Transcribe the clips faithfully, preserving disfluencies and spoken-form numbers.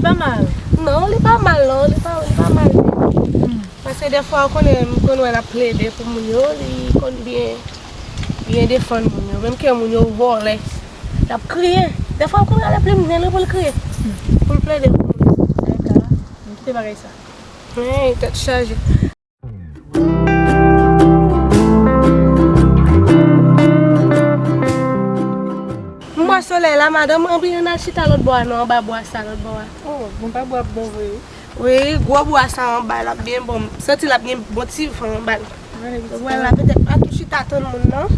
Sa mal? Non, li pa mal non, li pa, li pa mal. Paske dèfwa, ou konnen, m konn wè l ap plede pou moun yo, li konn byen, byen defann moun yo. Menm ke moun yo vòlè, l ap kriye. Dèfwa, ou konn gade plim zen li pou l kriye. Pou l plede pou moun yo. Sa e ka, m kite bagay sa. Hey, tèt chaje. M wè solèy la, madanm, ann al chita lòt bò a non, anba bwa sa lòt bò a. Oh, bon, anba bwa ap bon vre wi. Wi, gwo bwa sa anba l ap byen bon. M santi l ap gen bon ti van anba l. Wè la, petèt pa tou chita tann moun non.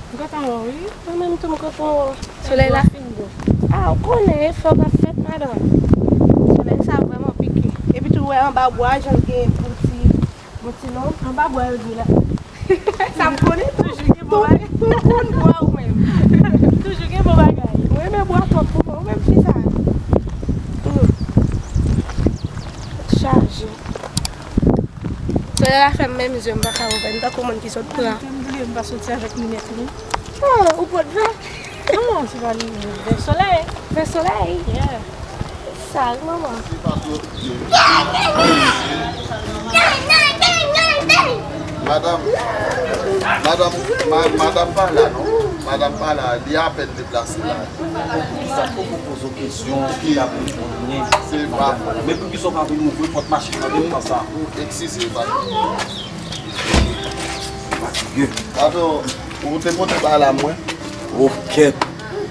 M kontan wè w wi. Mwen menm tou m kontan wè w. Solèy la. Ah, ou konnen efò k ap fèt, madanm. Solèy sa vrèman pike. Epi tou wè anba bwa a, jan l gen bon ti, bon ti lonb. Anba bwa yo di la. Sa m konnen tou. Toujou gen bon bagay. Tou, tou, tou konn bwa ou menm. Toujou gen bon bagay. Mwen renmen bwa twòp pou mwen. Ou menm fi sa. Hmm. Chaje. Solèy la fè m menm zye m pa ka ouvè. M tankou moun ki sot pran. Te m bliye m pa soti avèk linèt wi. Oh, ou pot vè? Non, se pa li. Vè solèy. Vè solèy? Yeah. Sal, manman. Madanm, madanm, ma-, madanm pa la non. Madanm pa la, li apèn deplase la. Poukisa w poko poze w kesyon ki ap reponn mwen? Se pa fò. Men poukisa w pa vin ouvri pòt machin nan menm tan sa? Ou eskize, patwon. Fatige. Patwon, ou te pote bagay la mwen? Oh, kèt.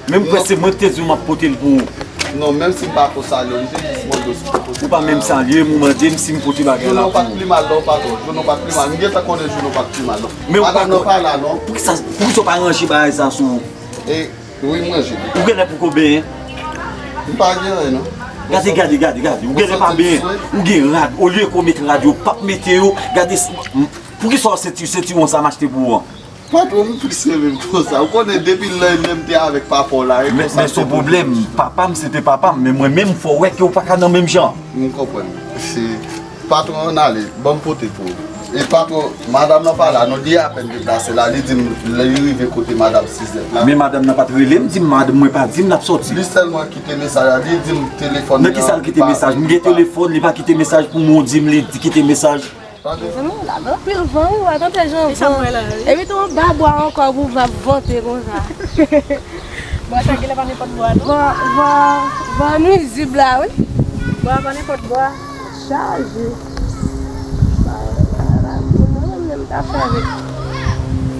Menm kwè se mwen ki te di w m ap pote l pou ou. Non, menm si m pa ko salye w, m te jis mande w si w te pote bagay la. Ou pa menm salye m, ou mande m si m pote bagay la pou ou. Jounen w pa t pi mal non, patwon. Jounen w pa t pi mal. M gentan konnen jounen w pa t pi mal non. Men ou pa konnen. Madanm nan pa la non. Poukisa, poukisa w pa ranje bagay sa sou ou? E Wi, m ranje li. Ou genlè poko benyen? M pa gen anyen, non. Gade, gade, gade, gade. Ou genlè pa benyen. Ou gen rad. Olye ke w met rad yo, p ap mete yo. Gade, s-, m-, poukisa w senti, sentiwon sa m achte pou ou an? Patwon, m plis renmen m konsa. Ou konnen depi lè menm te avèk papa w la, e konsa m te pran. Men, men se yon pwoblèm. Papa m, se te papa m. Men mwen menm, fò w wè ke w pa ka nan menm jan. M konprann. Se patwon, ann ale, ban m pote pou ou. E patwon, madanm nan pa la, non, li apèn deplase la, li di m, lè li rive kote madanm Sizèt la. Men madanm nan pa t rele m, di m, madanm mwen pa di m l ap sòti. Li sèlman kite mesaj la, li di m telefòn nan. Nan kisa l kite mesaj? M gen telefòn, li pa kite mesaj pou mwen, w di m li kite mesaj. Mezanmi, la gen anpil van wi, w a tande jan van. Epi tou anba bwa ankò pou van ap vante konsa. Bwa sa genlè pa nenpòt bwa non. Van, van, van nwizib la wi. Bwa pa nenpòt bwa. Chaje. Bagay la, la, moun nan menm ta fè vit.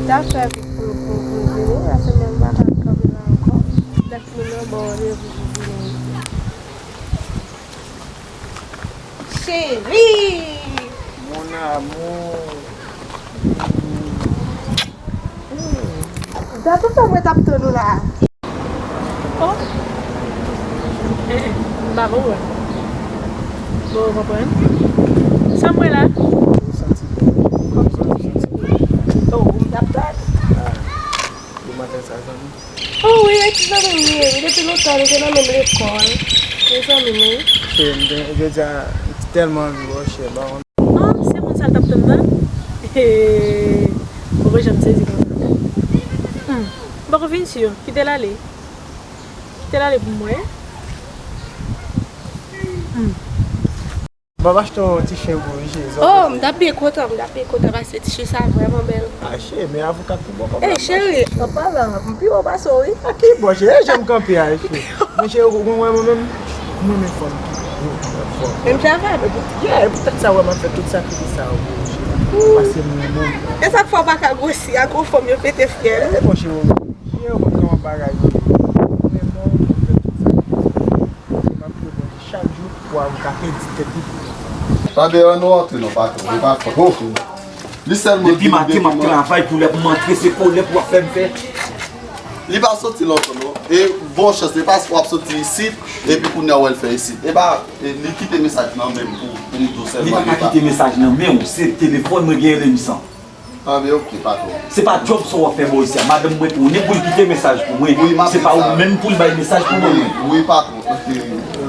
Ta fè vit pou, pou, pou vini, paske menm pa ka kanpe la ankò. Lèt moun nan ba w randevou pou vini. Cheri! Mon amour. Gade sa mwen t ap tann ou la. Oh. Eh, eh, m pa konprann. Bon, ou konprann? Sa m wè la? Ou santi bon. Kòm santi bon. Oh, m t ap tann. Ah, bon maten sa, zanmi. Oh wi, e ti zanmi m li ye wi. Depi lontan nou te nan menm lekòl. Se zanmi m wi. Cheri, m te, jodi a, m tèlman anvi wè w, cheri, ba w. Oh, se moun sa l t ap tann nan? Hee, m poko janm sezi konsa. Hmm. M poko fin si. Kite l ale. Kite l ale pou mwen. Hmm. M ap achte yon ti chen pou ou, cheri. Oh, m t ap byen kontan, m t ap byen kontan paske ti chen sa vrèman bèl. Ah, cheri, men avoka pi bon kòb la. Eh, cheri, an palan, m pi wo pase w wi. A ki bò, cheri? E jan m kanpe a, cheri. Men cheri, ou konn wè mwen menm, mwen renmen fanm ki gwo, ki fò. Menm jan avè m. E pou, yeah, e poutèt sa w wè m ap fè tout sakrifis sa yo pou ou, cheri. Paske m renmen w. E sa k fè w pa ka gwosi a gwo fanm yo pete fyèl. E bon, cheri, ou, cheri, ou konn kòman bagay yo ye. Mwen renmen w, mwen fè tout sakrifis. M ap priye Bondye chak jou pou avoka pèdi tèt li pou mwen. Tande, ann nou antre non, patwon. Li pa fòt. Oh. Li sèlman di m depi maten m ap travay pou lè pou m antre, se kòlè pou w ap fè m fè. Li pa soti lontan non. E bon chans, e pa w ap soti isit, epi kounye a w wè l fè isit. E pa, e li kite mesaj nan men m pou, pou m di w sèlman. Li pa ka kite mesaj nan men w, se telefòn mwen genyen, lè m san. Anben, ok, patwon. Se pa djòb sa w ap fè bò isi a. Madanm mwen konnen pou l kite mesaj pou mwen. Wi, m ap fè sa. Se pa ou menm pou l bay mesaj pou mwen. Wi, wi, patwon.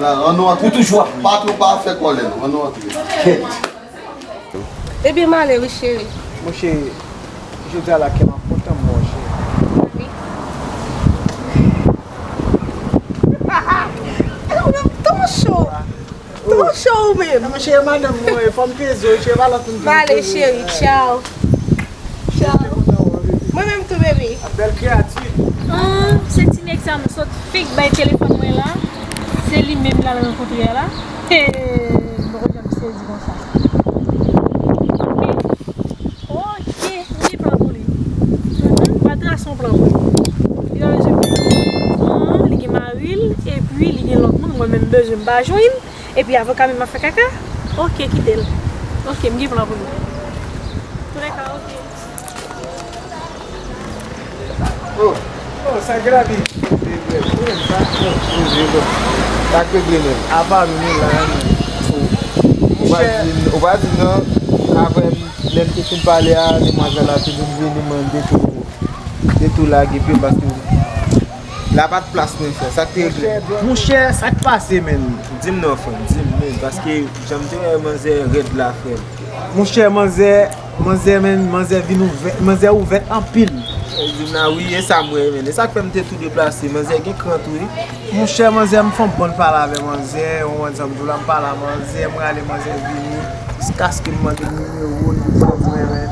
Ann nou antre. Ou toujou ap. Patwon, pa fè kòlè non. Ann nou antre. Kèt. Ebyen, m ale wi, cheri. Monchè, jodi a la, kè m ap kontan m wè w, cheri. Wi. Cho ou menm. Mwen cheri madanm mwen, fò m peze w, cheri pa lòt moun ki m peze w. M ale cheri, tchaw. Tchaw. Mwen menm tou, baby. Bèl kreyati. Ah, se ti nèg sa m sot fek bay telefòn mwen la. Se li menm l al rankontre a la. He, m poko janm sezi konsa. Ok, m gen plan pou li. Mhm, m pral trase yon plan pou li. Li pa bezwen pè. Li gen mari l, epi li gen lòt moun, mwen menm bezwen m pa jwenn. Epi avoka menm ap fè kaka? Ok, kite l. Ok, m gen plan pou li. Toulèka, ok. Oh, oh, sa grave. Sa k regle menm? Apa nou, nou la menm. Ou pa di, ou pa di non, avè m, lè m te fin pale a, demwazèl la te vin vini mande tou. Te tou lage pye m paske la pa t plas mwen, frè. Sa k te regle? Monchè, sa k pase, menn? Di m non, frè m, di m, menn, paske jan m te wè manzè rèd la, frè m. Monchè, manzè, manzè, menn, manzè vin ouvè, manzè ouvè anpil. Di m la, wi, e sa m wè, menn. E sa k fè m te tou deplase. Manzè gen kran tou, wi. Monchè, manzè, m fè yon bon pale avè manzè, ou konprann sa m di w la, m pale a manzè, m rale manzè vini, jiskaske m mande l nimewo l, li di m, mwen, men,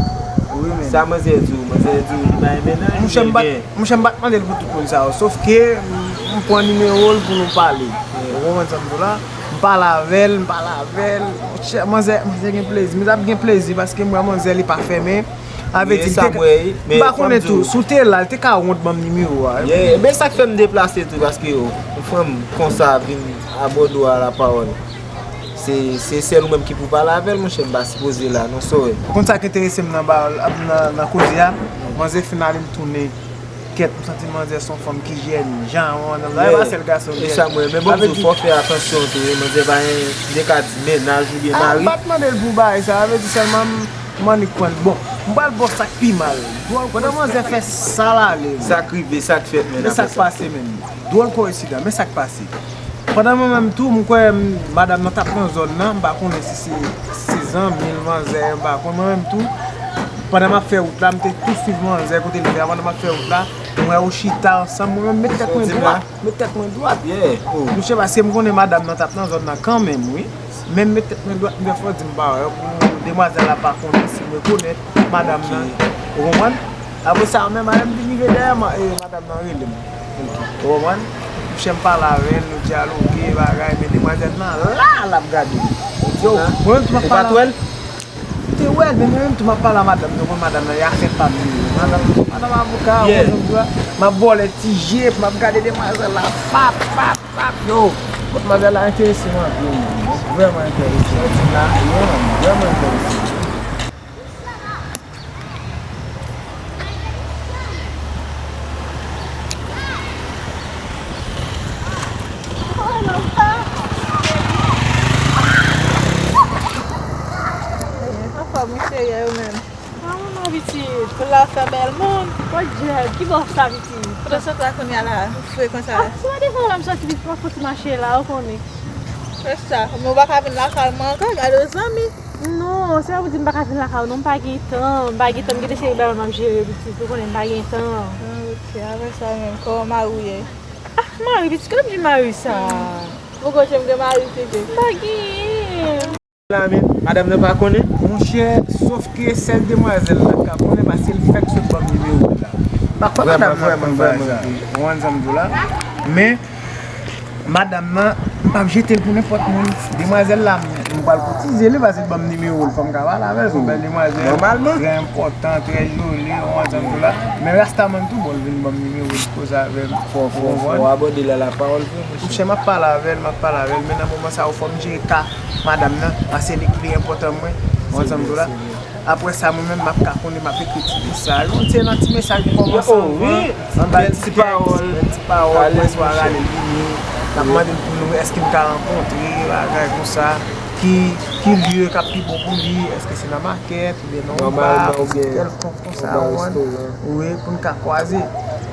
wi, men. Sa manzè di w, manzè di w, li pa gen mennaj, monchè, m pa t, monchè, m pa t mande l pou tout moun sa yo, sòf ke m, m pran nimewo l pou nou pale. Ou konprann sa m di w la? M pale avè l, m pale avè l, monchè, manzè, manzè gen plezi, manzè ap gen plezi paske m wè manzè li pa fèmen. Avè di, m pa konnen tou, si w te la, l te ka wont ban m nimewo a. Yeah, men sa k fè m deplase tou, paske yon fanm konsa vin abòde w a la pawòl. Se, se sèl ou menm ki pou pale avè l, monchè, m pa sipoze la, non, sòrè. Ou konn sa k enterese m nan ba, nan, nan koze a? Manzè fin ale, l tounen. Kèt, m santi manzè se yon fanm ki jèn jan, ou konprann? Sa e pa sèl gason ki jèn. E sa mwen, men bon, m di w, fò w fè atansyon tou, wi, manzè pa gen, m te ka di mennaj oubyen mari. Ah, m pa t mande l pou bagay sa, sa vle di sèlman m, m annik pran l. Bon, m pral ba w sa k pi mal. Pandan manzè fè sa l ale. Sa k rive, sa k fèt, men, apre sa? Men sa k pase, men. Dwòl koyensidans, men sa k pase. Pandan mwen menm tou, m kwè m, madanm nan t ap nan zòn nan, m pa konnen si se, se zanmi l, manzè, m pa konnen, mwen menm tou. Pandan m ap fè wout la, m te tou swiv manzè kote l fè a, pandan m ap fè wout la, m wè yo chita ansanm, mwen menm met tèt mwen dwat, met tèt mwen dwat. Monchè, paske m konnen madanm nan t ap nan zòn nan kanmenm, wi. Men m met tèt mwen dwat, m fè fò di m pa wè pou demwazèl la pa konnen si m rekonèt madanm nan. Ou konprann? Apre sa, menm lè m vin rive dèyè, ma-, e, madanm nan rele m. Ou konprann? Monchè, m pale avè l, nou dyaloge, bagay, men demwazèl nan la, l ap gade m. Yo, mwen menm tou m ap pale. Ou pa t wè l? M te wè l, men mwen menm tou m ap pale a madanm nan, konn madanm nan, e afè pa m li ye. Madanm, madanm avoka, ou konn sa m di w la, m ap ba w lè ti je, m ap gade demwazèl la, pap, pap, pap, yo. Kot manzè la enterese m anpil, man. Vrèman enterese. Sa di la, vrèman, vrèman enterese. Anfòm, wi, cheri, e ou menm? Mwen la, pitit. Ou la fè bèl moun. Bondye, ki bò sa, pitit? Kote w sot la kounye a la, fre konsa? Ah, se pa devan la m soti, pitit, m ap fouti mache la, ou konnen. Fè sa. Men ou pa ka vin lakay mwen ankò, gade yon zanmi. Non, se pa pou di m pa ka vin lakay ou, non, m pa gen tan, m pa gen tan, m gen de seri bagay m ap jere, pitit, ou konnen m pa gen tan. Ah, ok, apre sa menm, kòman mari w ye? Ah, mari, pitit, kòman m di mari sa? Ou kote m gen mari, pitit? M pa genyen. La menm, madanm nan pa konnen? Monchè, sòf ke sèl demwazèl la ka konnen paske l fèk sot ban m nimewo l la. M pa kwè madanm nan konn bagay sa. Ou konprann sa m di w la? Men, madanm nan, m p ap jete l pou nenpòt moun. Demwazèl la, m pral koutize li paske l ban m nimewo l. Fò m ka pale avè l, se yon bèl demwazèl. Nòmalman. Trè enpòtan, trè joli, ou konprann sa m di w la? Men rastaman tou, bon, l vin ban m nimewo l, koze avè m. Fò, fò, fò abòde l a la pawòl vre, monchè. Monchè, m ap pale avè l, m ap pale avè l, men nan moman sa yo, fò m jere ka madanm nan, paske li k pi enpòtan mwen, ou konprann sa m di w la? Apre sa, mwen menm, m ap ka konnen, m ap ekri ti mesaj. Yon ti, nan ti mesaj pou kòmanse anvan, anba ti pawòl, ti pawòl, mwen swa rale vini, m ap mande l pou nou, èske m ka rankontre, bagay konsa, ki, ki lye k ap pi bon pou li, èske se nan makèt, oubyen nan yon ba, kèlkonk konsa, ou konprann? Wi, pou n ka kwaze.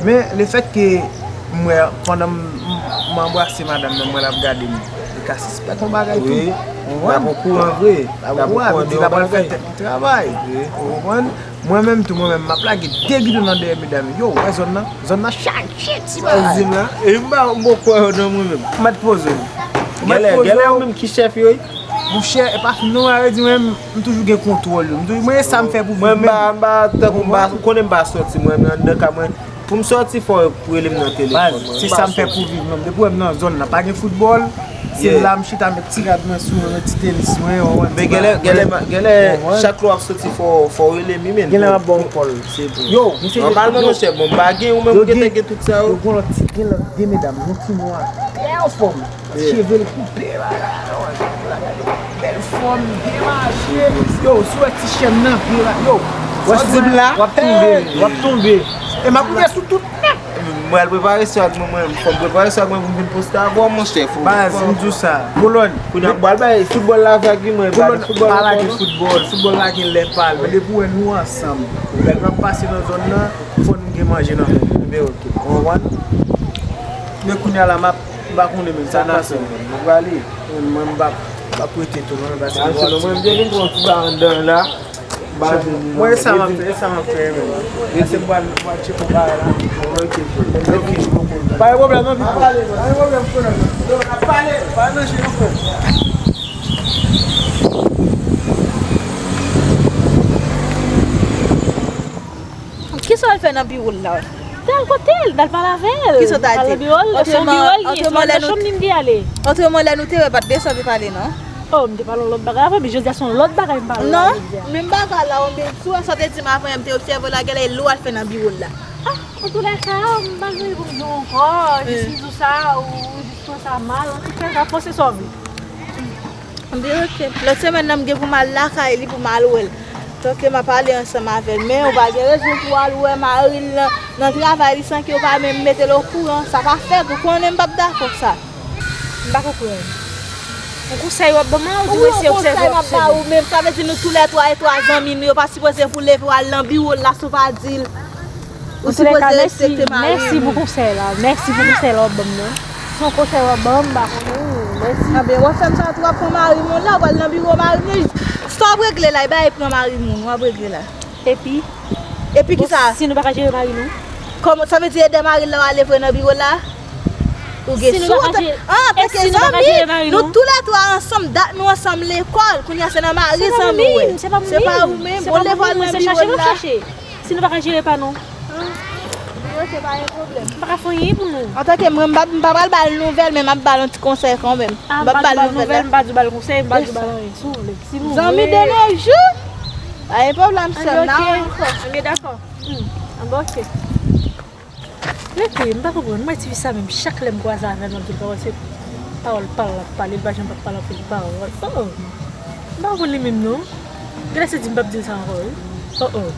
Men, lefètke m wè, pandan m, m, m anbrase madanm nan, m wè l ap gade m, li ka sispèk yon bagay tou. Wi, l ap okouran vre. L ap okouran, m di l ap al fè tèt li travay. Ou konprann? Mwen menm tou, mwen menm, m ap lage de gidon nan dèyè medam yo. Yo, wè zòn nan? Zòn nan chaje ti bagay. Sa w di m la? E m pa, m poko kwè yo non mwen menm. M mèt poze w. Genlè, genlè ou menm ki chèf yo wi. Monchè, e pa non, a vle di mwen, m toujou gen kontwòl yo. M toujou, mwen, e sa m fè pou viv. Mwen, m pa, m pa, tankou m pa, ou konnen m pa sòti, mwen, men anndan kay mwen, pou m sòti, fò yo rele m nan telefòn, mwen. Se sa m fè pou viv, non. Depi w wè m nan zòn nan, pa gen foutbòl, se la m chita, met ti rad mwen sou mwen, met ti tenis mwen, ou konprann. Men genlè, genlè, genlè, chak lè w ap sòti, fò, fò w rele m, wi, men. Genlè m ap ba w kòl. Se bon. Yo, mesye, nòmalman, monchè, bon, m pa gen, ou menm ou gentan gen tout sa, yo. Yo gen lòt ti, gen lòt de medam, yon ti nwa, trè anfòm. Cheve l koupe, bagay, bagay, bèl fòm, byen mache. Yo, si w wè ti chèn nan, byen la, yo. Wè si w ap tonbe, w ap tonbe. E m ap rive sou tout nèt. Mwen al prepare sa ak mwen, mwen, fò m prepare sa ak mwen pou m vin poste avè w, monchè. Baz, m di w sa. Kolòn. Kounye a m pral bay foutbòl la vag, wi, mwen, m pa gen foutbòl ankò, non. Kolòn, pa lage foutbòl. Foutbòl la gen lè pa l. Men depi w wè nou ansanm, lè n ap pase nan zòn nan, fò nou gen manje nan men nou. Men oke. Ou konprann? Men kounye a la, m ap M pa konnen menm sa n ap fè. Nou prale. Mwen, mwen, m p ap, m p ap rete tou non, paske mwen, m te vin pran ti ba anndan la. Mwen, e sa m ap fè, e sa m ap fè menm. Paske m pral, m pral tcheke yon bagay la. Ok, frè. Ok. Pa gen pwoblèm non, Pipo. Pa gen pwoblèm, frè. Yo, n ap pale. Pa nan je non, frè. Kisa w al fè nan biwo l la? Te al kote l, t al pale avè l. Kisa w ta di? Al nan biwo l, nan chanm biwo l, li ye, se nan chanm li m te ale. Otreman, lè nou te wè, pa t de sa w te pale, non? Oh, m te pale yon lòt bagay avè l, men jodi a se yon lòt bagay m pale la, jodi a. Non, menm bagay la, ou menm, si w wè sa w te di m avan yè, m te obsève w la, genlè e lè w al fè nan biwo l la. Ah, antoulèka, m pa gen pou m di w ankò, jis m di w sa, ou jis pran sa mal, antoulèka, panse sa w vle. M di, ok. Lòt semèn nan, m gen pou m al lakay li pou m al wè l. Tanke m ap pale ansanm avè l. Men ou pa gen rezon pou w al wè mari l nan, nan travay li san ke w pa menm mete l okouran. Sa pa fèt. Ou konnen m p ap dakò sa. M pa konprann. Yon konsèy w ap ban m la, ou di w se obsève w ap obsève. Wi, yon konsèy m ap ba ou, men sa vle di nou toulètwa e twa zanmi nou, yo pa sipoze pou leve w al nan biwo l la san w pa di l. Ou sipoze respekte mari w. Mèsi pou konsèy la. Mèsi pou konsèy la w ap ban m nan. Se yon konsèy w ap ban m, m pa konnen, mèsi. Anben, w ap fè m sa tou, w ap pran mari moun la, w al nan biwo mari moun. Sa w ap regle la, e bay pran mari moun, w ap regle la. Epi? Epi kisa? Si nou pa ka jere mari nou? Kòman, sa vle di e dè mari la w ale vre nan biwo la? Ou gen sou ou? An, antanke zanmi, nou toulètwa ansanm, dat nou ansanm lekòl, kounye a se nan mari zanmi w ye. Se pa ou menm, se pa ou menm, se pa ou menm, se chache n ap chache. Si nou pa ka jere pa nou. Ok, pa gen pwoblèm. M pa ka fè anyen pou nou. Antanke mwen, m pa, m pa pral ba l nouvèl, men m ap ba l yon ti konsèy kanmenm. Ah, m pa di ba l nouvèl, m pa di ba l konsèy, m pa di ba l anyen. Si w vle, si nou vle. Zanmi de nos jours. Pa gen pwoblèm, sè m nan ankò. Anben, dakò. Hmm. Anben, ok. Rete, m pa konprann. Mwen, ti fi sa menm, chak lè m kwaze avè l, m ap di l pawòl, se pawòl pa l l ap pale, l pa janm p ap pale anpil pawòl. Oh, oh. M pa konprann li menm, non. Genlè se di m p ap di l sa ankò, wi. Oh, oh.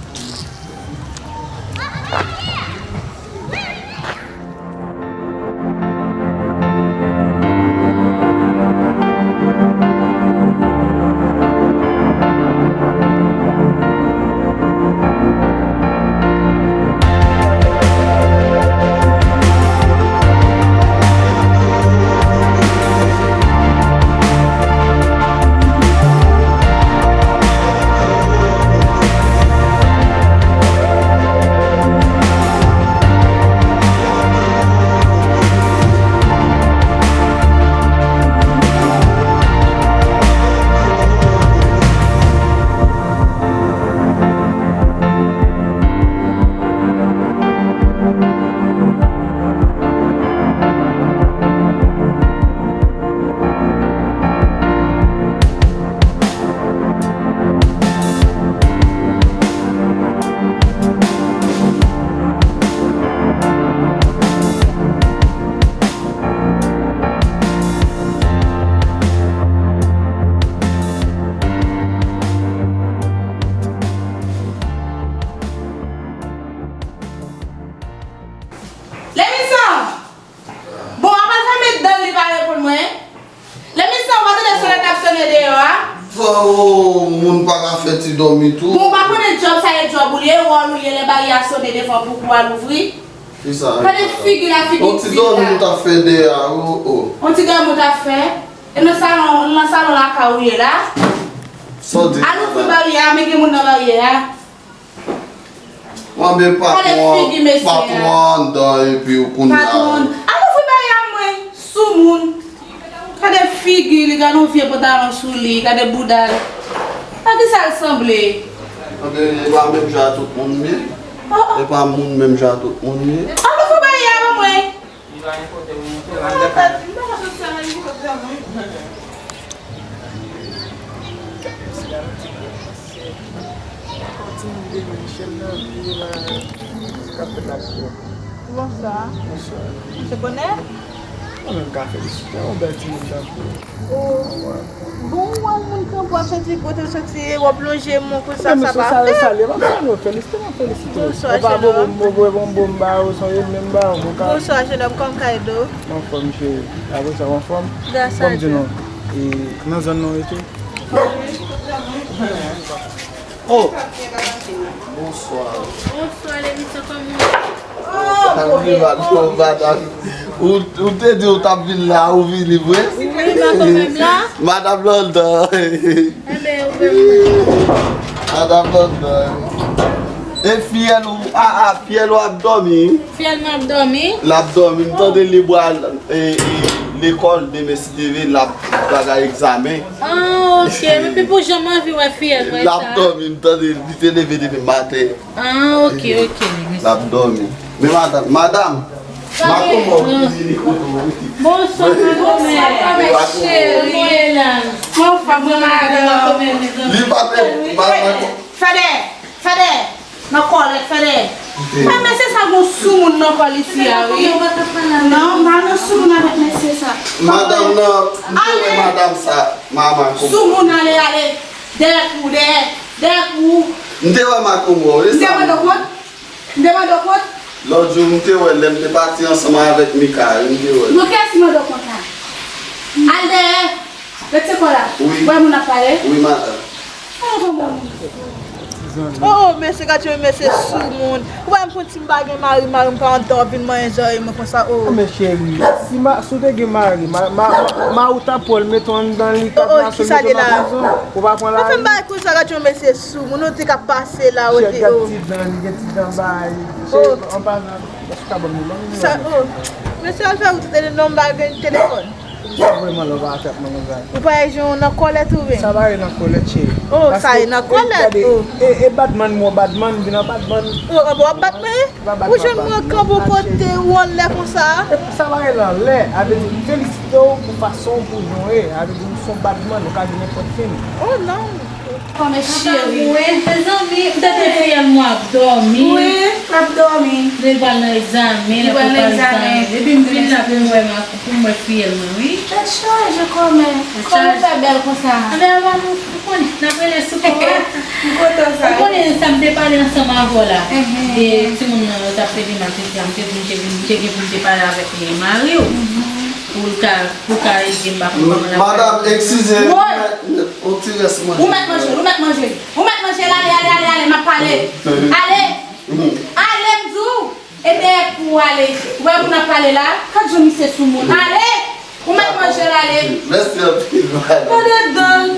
Lemisan! Bon, apa l fèmen dan l, li pa reponn mwen. Lemisan, ou pa tande sonèt ap sonnen deyò a? Fò moun pa ka fè ti dòmi tou. Bon, ou pa konnen djòb sa e djòb ou li ye, wòl ou li ye, lè baryè a sonnen devan pou ou al ouvri. Tande figi la, figi ti la. On ti dòmi nou t ap fè deyò a, oh, oh. On ti dòmi ou t ap fè? E nan salon, nan salon lakay ou ye la? Sa w di? Al ouvri baryè a, men gen moun nan baryè a. Mwen, men patwon an, patwon an anndan epi ou kounye a. Patwon an, al ouvri baryè a mwen, soumoun. Gade figi li, gade yon vye pantalon sou li, gade bouda l. A kisa l sanble? Anben, e pa menm jan a tout moun m ye. Oh, oh. E pa moun menm jan a tout moun m ye. An nou fè bagay a ban mwen. Yon timoun de menm chèn nan, li la, k ap fèt la pou ou. Bonswa. Bonswa. Misye bonè? Mwen menm ka felisite, yon bèl timoun tankou ou. Oh. Bon, ou wè yon moun kanpe, w ap soti kote w soti, w ap lonje men w konsa, sa pa fè. Sa, sa, sa, m ap felisite, m ap felisite. Bonswa, jenòm. Ou pa bon, bon, bon, bon, bon, m ba ou, sonje m menm ba ou, bon, ka. Bonswa, jenòm, kòman w ka ede w? M anfòm, cheri. Apre sa, w anfòm? Gras a Dye. Bon, m di nou, e, nan zòn nan w rete? Oh! Bonswa. Bonswa, Lemisyon, kòman w ye? Oh, madam, ou, ou te di ou t ap vin la, ou vini vre? Wi, m pa kanmenm la. Madam London. Enben, ou menm. Madam London. E fiyèl ou, a, a, fiyèl ou ap dòmi. Fiyèl mwen ap dòmi? L ap dòmi. M tande li pral, e, e, lekòl demen si Dye vle, l ap bagay egzamen. Ah, ok. Epi pou jan m anvi wè fiyèl mwen sa. L ap dòmi, m tande li te leve depi maten. Ah, ok, ok. L ap dòmi. Men madanm, madanm, makomò ki vini kote w wi. Bonswa, makomè. Bonswa, makomè. Cheri, la. Kòman w ye, madanm? Li pa te, ma, ma, Fede, Fede, nan kòlèt, Fede. Mwen, mesye sa gon soumoun nan kò l isi a, wi. Non, m pa nan soumoun avèk mesye sa. Madanm nan, m te wè madanm sa, manman kòman. Soumoun, ale, ale. Dèyè kou, dèyè, dèyè kou. M te wè makomò, e sa. M te mande w kont? M te mande w kont? Lòt jou, m te wè lè m te pati ansanm avèk Mikael, m te wè. Bon, kiyès ki mande w kont la? Al dèyè. Retire kò la. Wi. Ou wè moun ap pale? Wi, madanm. Oh, oh, mesye, gade yon mesye soumoun. Ou wè m konn si m pa gen mari, mari m pa antre vin manyen zòrèy mwen konsa, oh. Men cheri, si ma, si w te gen mari, ma, ma, ma, mari w t ap pran l mete w anndan li, kat nasyon l mete w nan prizon. Ou pa pran lari. Ou fè m bagay konsa, gade yon mesye soumoun, ou te ka pase la, oh. Cheri, gade ti dan, li gen ti dan bay. Cheri, an pasan, èske w ka ban m nimewo w? Sa, oh. Mesye, al fè wout, ou te di non, m pa gen telefòn. Ou sa vrèman lè w pa atake mwen konsa. Ou pa wè jan w nan kòlèt ou byen? Sa pa gen nan kòlèt, cheri. Oh, sa gen nan kòlèt, oh. E, e badman mwen, badman, vin an badman. Oh, anben w ap bat mwen? Ou jwenn mwen kanpe yon kote ou anlè konsa? Sa pa gen anlè, a vle di, m felisite w pou fason w, pou jan w ye. A vle di, ou se yon badman, ou ka di nenpòt fi. Oh, non. Kòmè cheri. Mezanmi, m tande fiyèl mwen ap dòmi. Wi, l ap dòmi. Li pral nan egzamen, l ap prepare egzamen. Epi m vin la pou m wè, pou m wè fiyèl mwen, wi. Tèt chaje kòmè. Kòman w fè bèl konsa? Anben, anben, nou, nou konnen, n ap rele sou kò a. M kontan sa. Ou konnen sa m te pale ansanm avè w la. E timoun nan, yo t ap pede maten, m te, m te, m te gen pou m te pale avèk mari w. Pou l ka Ou ka ede m, pa konn kòman l ap fè. Madanm, eskize, yon ti rès manje. Ou mèt manje, ou mèt manje. Ou mèt manje, ale, ale, ale, ale, m ap pale. Ale. Ale, m di w. E dèyè kou w ale. Ou wè moun ap pale la? Gad jan misye soumoun. Ale. Ou mèt manje l, ale. Mèsi anpil, madanm. Gade dan l.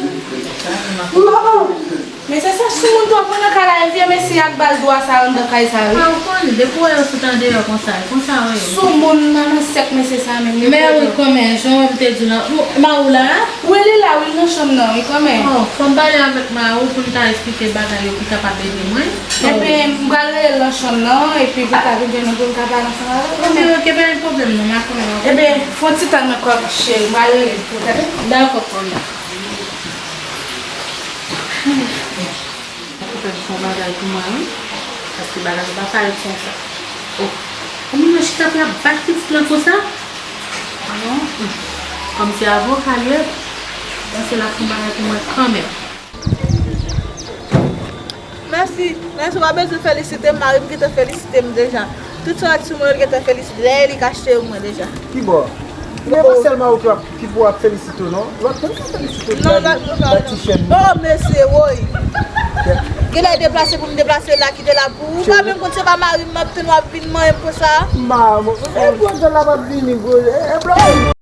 Mesye sa soumoun twòp wi nan kay la, e vye mesye a k ba l dwa sa anndan kay sa wi. A, ou konnen, depi w wè yo sot andeyò konsa, e konsa w wè yo. Soumoun nan, nan sèk mesye sa menm. Men wi, kòmè, jan w wè m te di w lan, mari w la a? Wi, li la wi, l nan chanm nan wi, kòmè. Oh, fò m pale avèk mari w pou n ka eksplike bagay yo ki kapab ede mwen. Ebyen, m pral rele l nan chanm nan, epi pou l ka vin jwenn nou pou n ka pale ansanm avè l. Ok, ok, pa gen pwoblèm non, ma kòmè. Ebyen, fè yon ti tann nan kòmè, cheri, m pral rele l pou tande. Dakò, kòmè. Mwen fè yon bagay pou mwen wi. Paske bagay yo pa parèt konsa. Oh. Kòman mwen chita pou y ap bat pitit lan konsa? Non. Kòmsi avoka l ye. Panse l ap fè yon bagay pou mwen kanmenm. Mèsi, mèsi, w pa bezwen felisite m, mari m gentan felisite m deja. Tout sa w wè sou mwen yo, l gentan felisite. Dayè, li ka achte yo pou mwen deja. Kibò? Ebyen, pa sèlman ou ki w ap, ki pou ap felisite w, non. Lòt moun ka felisite w. Non, lòt moun pa, non. Ti chèn. Oh, mesye, woy. Genlè deplase pou m deplase la, kite la pou ou. Ou pa menm konn se pa mari m m ap tann w ap vin manyen m konsa. Ma, e bwè gèl la p ap vini, bro. E, e, bro.